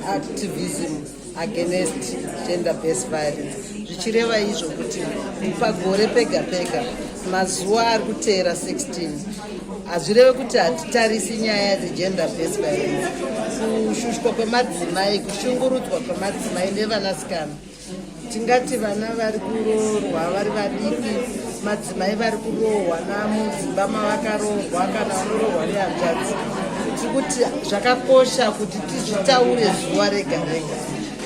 Activism Against Gender Based Violence, zvichireva izvo kuti pagore pega pega mazuva ari kuteera 16, hazvireve kuti hatitarisi nyaya dzegender based violence, kushushwa kwemadzimai, kushungurudzwa kwemadzimai nevanasikana. Tingati vana vari kuroorwa vari vadiki, madzimai vari kurohwa namudzimba mavakaroorwa kana vanorohwa nehanzvadzi. Tiri kuti zvakakosha kuti tizvitaure zuva rega rega,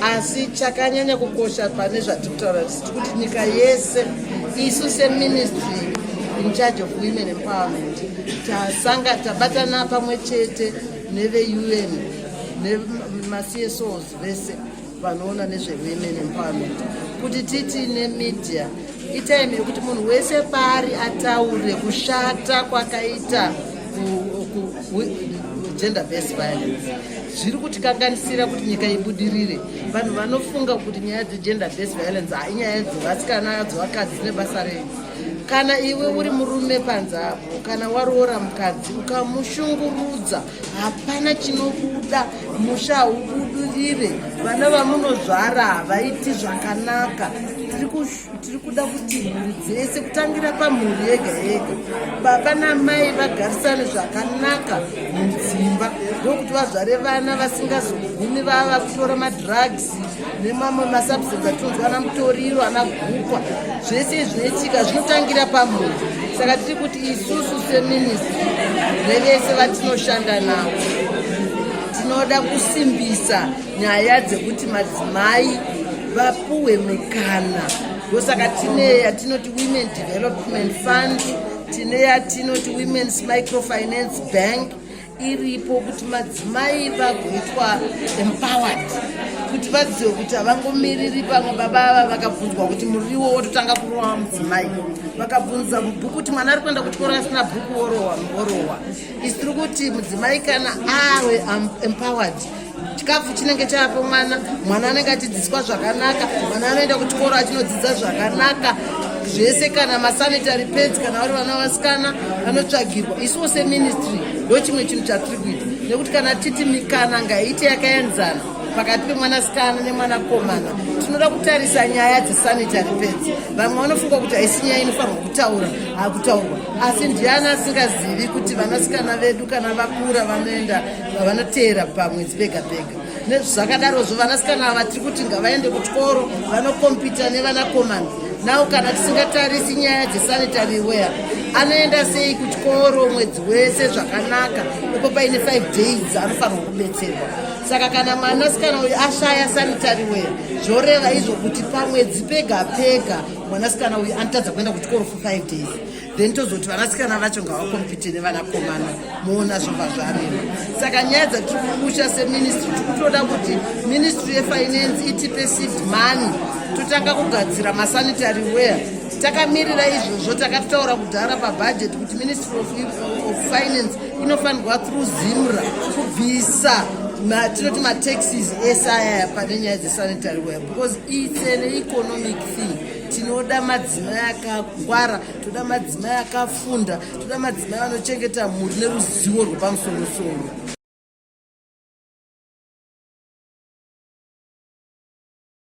asi chakanyanya kukosha pane zvatiri kutaura, tiri kuti nyika yese, isu seministry in charge of women empowerment, tasanga tabatana pamwe chete neveUN nemaCSOs vese vanoona nezvewomen empowerment kuti titi nemedia itime yekuti munhu wese paari ataure kushata kwakaita gender based violence. Zviri kutikanganisira kuti nyika ibudirire. Vanhu vanofunga kuti nyaya dzegender based violence hainyaya dzevasikana, dzevakadzi, dzine basa rei? Kana iwe uri murume panze apo, kana waroora mukadzi ukamushungurudza, hapana chinobuda, musha haubudirire, vana vamunozvara havaiti zvakanaka. Tiri kuda kuti mhuri dzese, kutangira pamhuri yega yega, baba namai vagarisane zvakanaka mudzimba, ndokuti vazvare vana vasingazogumi vava kutora madrugs nemamwe masubstance atinonzwa, ana mutoriro, ana gukwa. Zvese zvinoitika zvinotangira pamhuri. Saka tiri kuti isusu seministry nevese vatinoshanda navo tinoda kusimbisa nyaya dzekuti madzimai vapuhwe mukana. Ndosaka tine yatinoti Women Development Fund, tine yatinoti Women's Microfinance Bank iripo kuti madzimai vagoitwa empowered, kuti vazive kuti havangomiriri pamwe baba ava vakabvunzwa kuti muriwo, wototanga kurova mudzimai, vakabvunza bhuku kuti mwana ari kuenda kuchikoro asina bhuku, worohwa, worohwa. Isi tiri kuti mudzimai kana ave empowered, chikafu chinenge chaapo mwana, mwana anenge achidzidziswa zvakanaka, mwana anoenda kuchikoro achinodzidza zvakanaka zvese. Kana masanitary pads, kana vari vana vasikana, vanotsvagirwa. Isuwo seministry ndo chimwe chinhu chatiri kuita, nekuti kana titi mikana ngaite yakaenzana pakati pemwanasikana nemwanakomana, tinoda kutarisa nyaya dzesanitary pads. Vamwe vanofunga kuti haisi nyaya inofanirwa kutaura hakutaurwa, asi ndiani asingazivi kuti vanasikana vedu kana vakura vanoenda vanoteera pamwedzi pega pega? Nezvakadarozvo, vanasikana ava tiri kuti ngavaende kuchikoro vanocompeta nevanakomana. Nao kana tisingatarisi nyaya dzesanitary wear, anoenda sei kuchikoro mwedzi wese zvakanaka ipo paine 5 days anofanirwa kubetserwa? Saka kana mwanasikana uyu ashaya sanitary wear, zvoreva izvo kuti pamwedzi pega pega mwanasikana uyu anotadza kuenda kuchikoro for 5 days. Then tozoti vanasikana vacho ngavacompete nevanakomana, muona zvobva zvarema. Saka nyaya dzatiri kupusha seministry, tiri kutoda kuti Ministry yeFinance itipe seed money, totanga kugadzira masanitary wear. Takamirira izvozvo, takataura kudhara pabudget kuti Ministry of Finance inofanirwa through ZIMRA kubvisa tinoti mataxes ese ayaya pane nyaya dzesanitary wear, because it's an economic thing. Tinoda madzimai akangwara, toda madzimai akafunda, toda madzimai vanochengeta mhuri neruzivo rwepamusorosoro.